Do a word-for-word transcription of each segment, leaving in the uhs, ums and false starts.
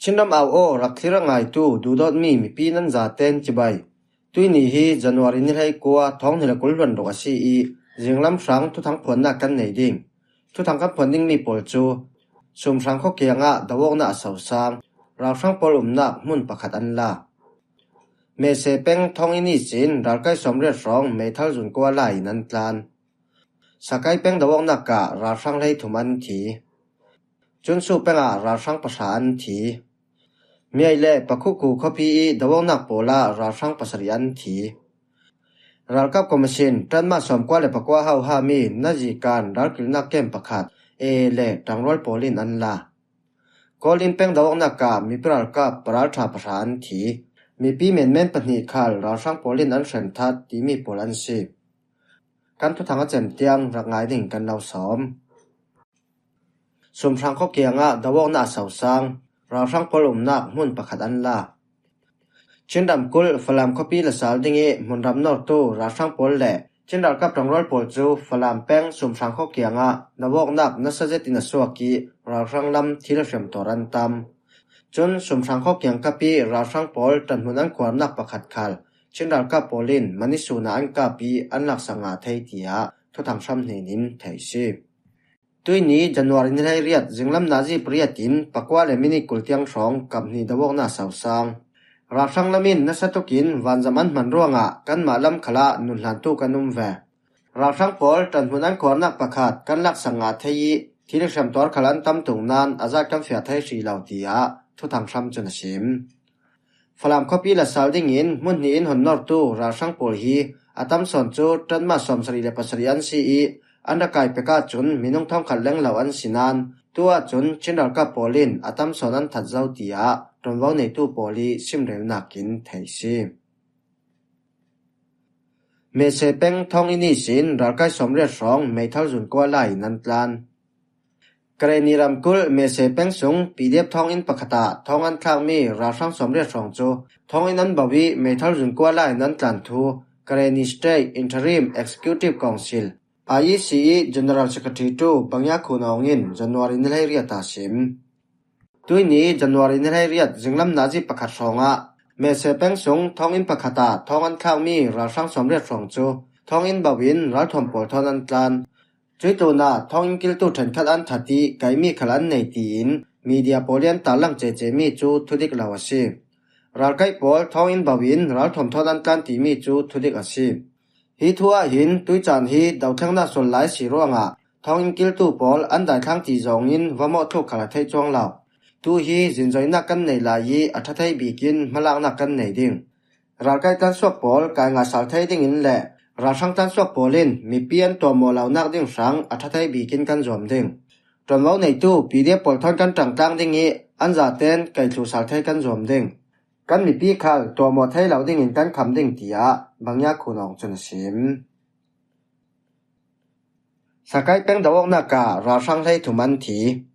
Chinram au aw rak thlir a ngaitu duhdawtmi mipi nan zaten cibai. Tuini hi January ni hleikua thawng hnih le kul hluan ruk a si i, zinglam hrang thuthang phuannak kan nei ding. Thuthang kan phuan dingmi pawl cu Sumhrang khua kiangah do awknak a sosang, ralhrang pawl umnak hmun pakhat an la. Mese peng thawng in ihsin ralkai sawmriat hrawng meithal zun kua lai in an tlan. Sakai peng do awknak ah ralhrang hleithum an thi. Cunsu pengah ralhrang pahra an thi. Miai le Pakhuku khuapi i do awknak pawl ah ralhrang pasarih an thi. Ralkap Commission ṭanma sawmkua le pakua hauhami nazi kan ralkilhnak kem pakhat A A le ṭangrual pawl in an la. Kawlin peng do awknak ah mipi ralkap paralṭha pahra an thi. Mipi menmen pahnih khal ralhrang pawl in an hrem that timi pawl an si. Kan thuthang a cem tiang rak ngai ding kan lo sawm. Sumhrang khua kiangah do awknak a sosang, ralhrang pawl umnak hmun pakhat an la. Chin ramkulh Falam khuapi la sal ding i hmunram nawrtu ralhrang pawl le Chin ralkap ṭangrual pawl cu Falam peng Sumhrang khua kiangah do awknak nasa zetin a suak i ralhrang lam thil a hriamtuar an tam. Cun Sumhrang khua kiang kap i ralhrang pawl ṭanhmun an khuarnak pakhat khal Chin ralkap pawl in Manisun ah an kap i an laksak ngah thei, tiah thuthang hram hnen in theih si. Tuini January ni hleiriat zinglam nazi pariat in pakua le minit kul tiang hrawng kap hnih do awknak sosang. Ralhrang lam in nasa tukin vanzam an hman ruangah kanmah lam khalah nunhlantu kan um ve. Ralhrang pawl ṭanhmun an khuarnak pakhat kan laksak ngah thei i thil hriamtuar khal an tam tuk nain a zat kan fiah thei hrih lo, tiah thuthang hram cun a sim. Falam khuapi la sal dingin hmun hnih in honnortu ralhrang pawl hi a tam sawn cu ṭanma sawmsarih le pasarih an si i an rak kai pek ahcun minung thawngkhat leng lo an si nain tu ahcun Chin ralkap pawl in a tam sawn an that zo, tiah ṭuanvo neitu pawl i simrelnak in theih si. Mese peng thawng in ihsin ralkai sawmriat hrawng meithal zun kua lai in an tlan. Karenni ramkulh Mese peng sung P D F thawng in pakhat ah thawng an thlakmi ralhrang sawmriat hrawng cu thawng in an bo i meithal zun kua lai in an tlan thu Karenni State Interim Executive Council, I E C i General Secretary tu Bangya Khun Aung in January ni hleiriat ah sim. Tuini January ni hleiriat zinglam nazi pakhat hrawngah Mese peng sung thawng in pakhat ah thawng an thlakmi ralhrang sawmriat hrawng cu thawng in bo in ralthuam pawl thawn an tlan. Cui tlunah thawng in kiltu ṭhenkhat an that i kaihmi khal an nei tiin media pawl i an tarlang cecemi cu thudik lo a si. Ralkaih pawl thawng in bo in ralthuam thawn an tlan timi cu thudik a si. Hi thu ah hin tuicaan hi dothlengnak sual lai si ruangah thawng in kiltu pawl an daithlang ti zongin va mawh tluk khal a theih cuang lo. Tu hi zinzoinak kan nei lai i a ṭha thei bikin hmalaknak kan nei ding. Ralkai tlansuak pawl kai ngah sal thei dingin le ralhrang tlansuak pawl in mipi an tuahmawh lonak ding hrang a ṭha thei bikin kan zuam ding. Ṭuanvo neitu P D F pawl thawn kan ṭangtlang ding i an zaten kaihthlu sal thei kan zuam ding. Kan mipi khal tuahmawh thei lo dingin kan kham ding, tiah Bangya Khun Aung cun a sim. Sakai peng do awknak ah ralhrang hleithum an thi.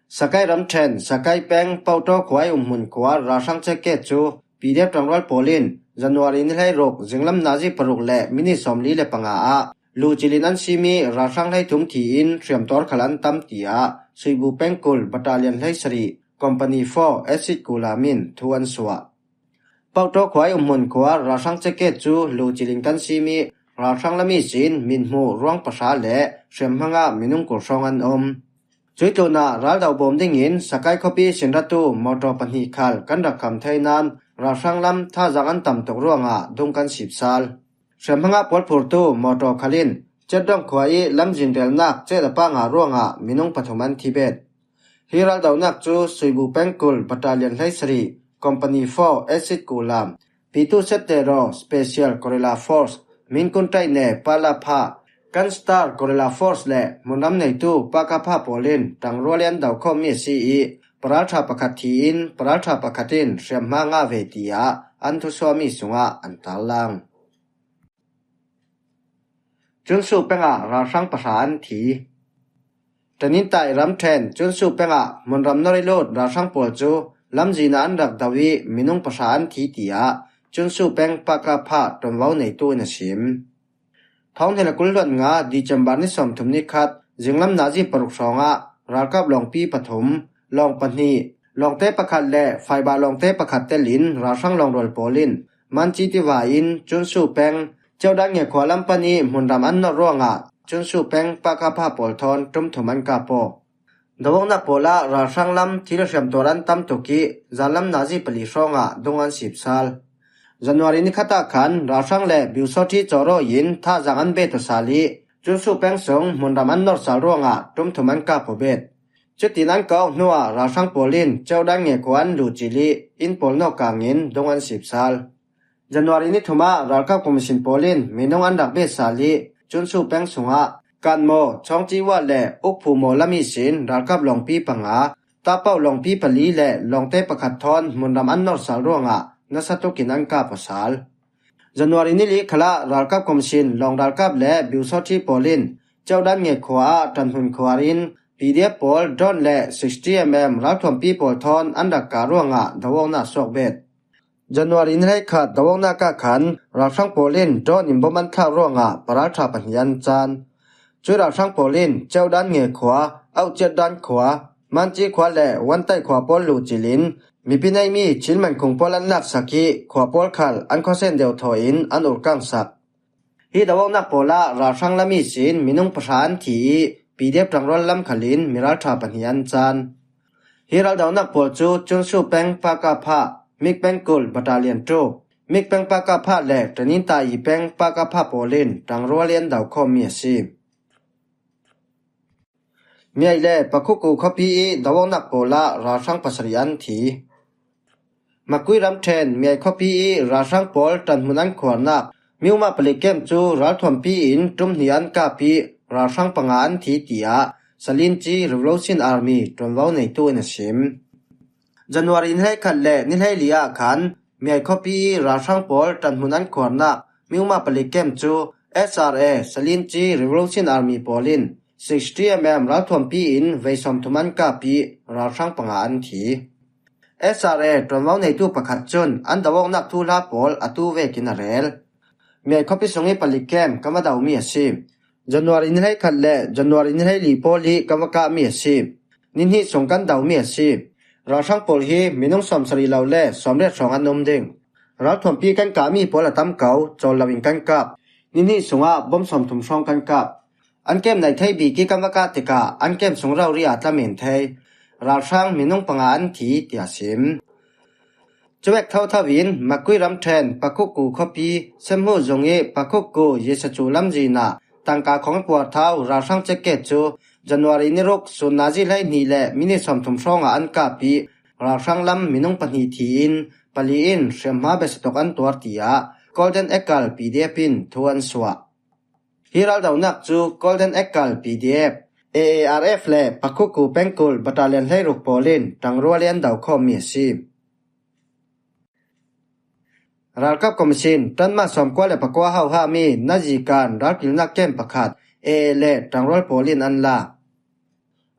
Sakai ramṭhen Sakai peng Pauṭaw khua i umhmun khua ralhrang checkgate cu P D F ṭangrual pawl in January ni hleiruk zinglam nazi paruk le minit sawmli le panga ah lucil in an simi ralhrang hleithum thi in hriamtuar khal an tam, tiah Suibu pengkul Battalion hleisarih Company four Acid Kulam in thu an suah. Pauṭaw khua i umhmun khua ralhrang checkgate cu lucil in kan simi ralhrang lam ihsin mithmuh ruang pahra le hriamhma ngah minung kul hrawng an um. Cui tlunah ral do bawm dingin Sakai khuapi sinratu mawṭaw pahnih khal kan rak kham thei nain ralhrang lam thazaang an tam tuk ruangah dung kan sip sal. Hriamhma ngah pawl phurtu mawṭaw khal in Cetdong khua i lamzin relnak cet a pah ngah ruangah minung pathum an thi bet. Hi raldonak cu Suibu pengkul Battalion hleisarih, Company four Acid Kulam, Pitu Setero Special Guerrilla Force, Minkun Taine Palapha, Gunstar Guerrilla Force le hmunram neitu Pakapha pawl in ṭangrual i an do khawmmi a si i paralṭha pakhat thi in paralṭha pakhat in hriamhma ngah ve, tiah an thusuahmi sungah an tarlang. Cunsu pengah ralhrang pahra an thi. Tanintai ramṭhen Cunsu pengah hmunram nor i lut ralhrang pawl cu lamzin ah an rak do i minung pahra an thi, tiah Cunsu peng Pakapha ṭuanvo neitu in a sim. Thawng hnih le kul hluan nga December ni sawmthum ni khat zinglam nazi paruk hrawngah ralkap lawngpi pathum, lawng pahnih, lawngte pakhat le Faiba lawngte pakhat telin ralhrang lawngrual pawl in Manchi tiva in Chunsu peng, Cheudan nge khua lam pan i hmunram an nawr ruangah Chunsu peng Pakapha pawl thawn ṭum thum an kap aw. Dawngnak pawlah ralhrang lam thil hriamtuar an tam tuk i, zan lam nazi pali hrawngah dung an sipsal. January ni khatah khan ralhrang le biusawṭhi cawrawi in thazang an bet aw sal i, Chunsu peng sung hmunram an nawr sal ruangah ṭum thum an kap aw bet. Cutin an kawk hnuah ralhrang pawl in Cheudan nge khua an luhcil i, inn pawl nawk kangin dung an sipsal. January ni thumah ralkap commission pawl in minung an rak bet sal i, Chunsu peng sungah Kanmaw, Chawngciwa le Ukphumaw lam ihsin ralkap lawngpi panga, Tapau lawngpi pali le lawngte pakhat thawn hmunram an nawr sal ruangah nasa tukin an kap aw sal. January ni li khalah ralkap commission lawng ralkap le biusawṭhi pawl in Cheudan nge khua ah ṭanhmun khuar in P D F pawl drone le sixty M M ralthuampi pawl thawn an rak kah ruangah dawngnak suak bet. January ni hleikhat dawngnak ah khan ralhrang pawl in drone in bom an thlak ruangah paralṭha pahnih an can. Cui ralhrang pawl in Cheudan nge khua, Auchiatdan khua, Manchi khua le Wantai khua pawl luhcil in mipi neimi Chin mankhung pawl an laksak i, khua pawl khal an khawsen deuh thaw in an urkangsak. Hi dawngnak pawlah ralhrang lam ihsin minung pahra an thi i, P D F ṭangrual lam khalin miralṭha pahnih an can. Hi raldawngnak pawl cu Chunsu peng Pakapha, Mik peng kulh Battalion two, Mik peng Pakapha le Taninta i peng Pakapha pawl in ṭangrual i an daukhawmmi a si. Miai le Pakhuku khuapi i dawngnak pawlah ralhrang pasarih an thi. Makui ramṭhen Miai khuapi i ralhrang pawl ṭanhmun an khuarnak Miuma palik kem cu ralthuampi in ṭum hnih an kap i ralhrang panga an thi, tiah Salinci Revolution Army ṭuanvo neitu in a sim. January ni hleikhat le ni hleili ah khan Miai khuapi i ralhrang pawl ṭanhmun an khuarnak Miuma palik kem cu S R A Salinci Revolution Army pawl in sixty M M ralthuampi in vei sawmthum an kap i ralhrang panga an thi. S R A ṭuanvo neitu pakhat cun an dawngnak thuhla pawl a tu vekin a rel. Miai khuapi sung i palik kem kan va domi a si. January ni hleikhat le January ni hleili pawl i kan va kahmi a si. Ni hnih sung kan domi a si. Ralhrang pawl hi minung sawmsarih lo le sawmriat hrawng an um ding. Ralthuampi kan kahmi pawl a tam ko, cawl loin kan kap. Ni hnih sungah bom sawmthum hrawng kan kap. An kem nai thei bik i kan va kah tikah an kem sung rori aa tla men thei. Ralhrang minung panga an thi, tiah sim. Cuvek thotho in Makui ramṭhen Pakhuku khuapi Semhu zung i Pakhuku Yesacu lamzin ah tangka khawng a puarthau ralhrang cekket cu January ni ruk sun nazi hleihnih le minit sawmthum hrawngah an kap i ralhrang lam minung pahnih thi in pali in hriamhma biasatuk an tuar, tiah Golden Eagle P D F in thu an suah. Hi raldonak cu Golden Eagle P D F, A A R F le Pakhuku pengkulh Battalion hleiruk pawl in ṭangrual i an dokhawmmi a si. Ralkap Commission ṭanma sawmkua le pakua hauhami nazi kan ralkilnak kem pakhat A A le ṭangrual pawl in an lak.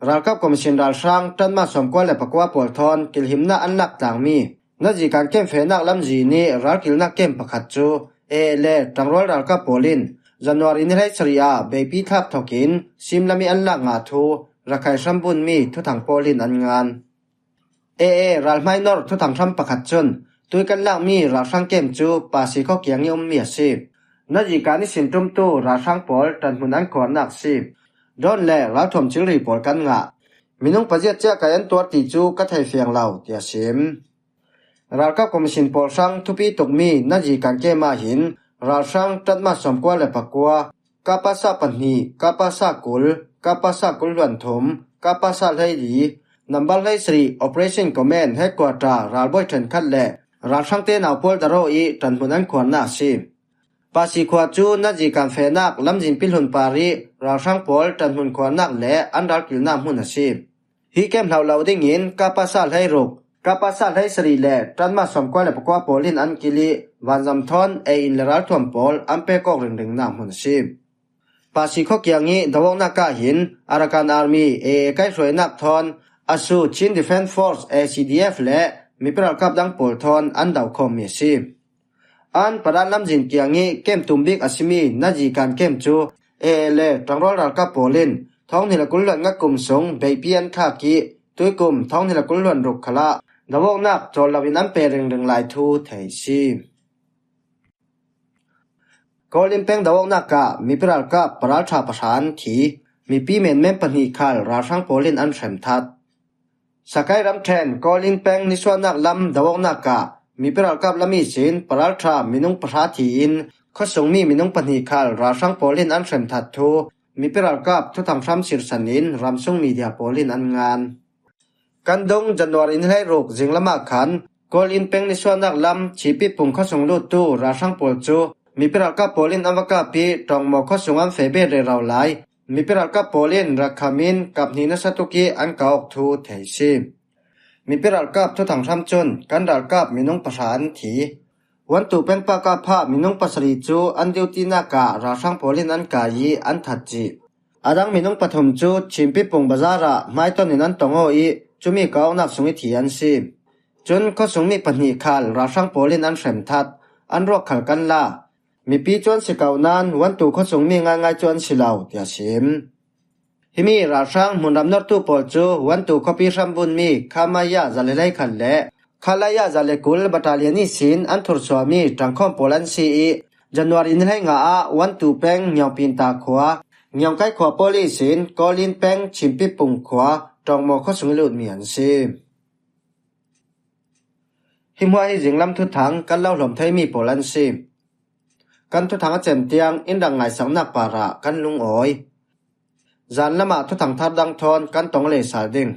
Ralkap Commission ralhrang ṭanma sawmkua le pakua pawl thawn kilhimnak an lak tlangmi nazi kan kem fehnak lamzin i ralkilnak kem pakhat cu A A le ṭangrual ralkap pawl in January ni hleisarih ah beipi thlak thokin simlam i an lak ngah thu Rakhine hrambunmi thuthang pawl in an ngan. A A ralhmai nor thuthang hram pakhat cun tui kan lakmi ralhrang kem cu Pasi khuakiang i ummi a si. Nazi kan i sin ṭumtu ralhrang pawl ṭanhmun an khuarnak a si. Drone le ralthuam thilri pawl kan ngah. Minung paziat ciah kai an tuar ti cu ka thei fiang lo, tiah sim. Ralkap Commission pawl hrang thupi tukmi nazi kan kem ah hin ralhrang ṭanma sawmkua le pakua, kapasa pahnih, kapasa kul, kapasa kul hluan thum, kapasa hleili, number hleisarih Operation Command Headquarter ralbawi ṭhenkhat le ralhrangte naupawl daraw i ṭanhmun an khuarnak a si. Pasi khua cu nazi kan fehnak lamzin pihlun par i ralhrang pawl ṭanhmun khuarnak le an ralkilnak hmun a si. Hi kem hlau lo dingin kapasa hleiruk, kapasa hleisarih le ṭanma sawmkua le pakua pawl in an kil i vanzam thawn ei in le ralthuam pawl an pek awk ringringnak hmun a si. Pasi khuakiang i dawngnak ah hin Arakan Army A A kaihhruainak thawn Asu Chin Defence Force A C D F le mipi ralkap dang pawl thawn an dokhawmmi a si. An padan lamzin kiang i kem tum bik a simi nazi kan kem cu A A le ṭangrual ralkap pawl in thawng hnih le kul hluan nga kum sung beipi an thlak i tuikum thawng hnih le kul hluan ruk khalah do awknak cawl loin an pe ringring lai thu thei si. Kawlin peng do awknak ah mipi ralkap paralṭha pahra an thi, mipi menmen pahnih khal ralhrang pawl in an hrem that. Sakai ramṭhen Kawlin peng nisuahnak lam do awknak ah mipi ralkap lam ihsin paralṭha minung pahra thi in khuasungmi minung pahnih khal ralhrang pawl in an hrem that thu mipi ralkap thuthang hram sirsan in ramsung media pawl in an ngan. Kan dung January ni hleiruk zinglam ah khan Kawlin peng nisuahnak lam Chipipung khuasung luttu ralhrang pawl cu mipi ralkap pawl in an va kap ih Ṭawngmaw khuasung an feh bet rero lai. Mipi ralkap pawl in rak kham in kap hnih nasa tuk ih an kap awk thu thei si. Mipi ralkap thuthang hram cun kan ralkap minung pahra an thi. Wantu peng pakah phah minung pasarih cu an duty nak ah ralhrang pawl in an kai ih an that cih. A dang minung pathum cu Chipipung bazar ah hmaiton in an tong aw ih cumi kap awknak sung ih thi an si. Cun khuasungmi pahnih khal ralhrang pawl in an hrem that, an ruak khal kan la. Mipi cu an si ko nain Wantu khuasungmi ngaingai cu an si lo, tiah a sim. Himi ralhrang hmunram nortu pawl cu Wantu khuapi hrambunmi Khamaya zali hleikhat le Khalaya zali kul battalion ihsin an thursuahmi ṭangkhawm pawl an si ih January ni hleinga ah Wantu peng Ngiawngpinta khua, Ngiawngkai khua pawl ihsin Kawlin peng Chimpipung khua Ṭawngmaw khuasung ih lutmi an si. Hi hmuah hi zinglam thuthang kan lo hlawm theimi pawl an si. Kan thuthang a cem tiang in rak ngaisaknak parah kan lungawi. Zanlam ah thuthang thar dang thawn kan tong lei sal ding.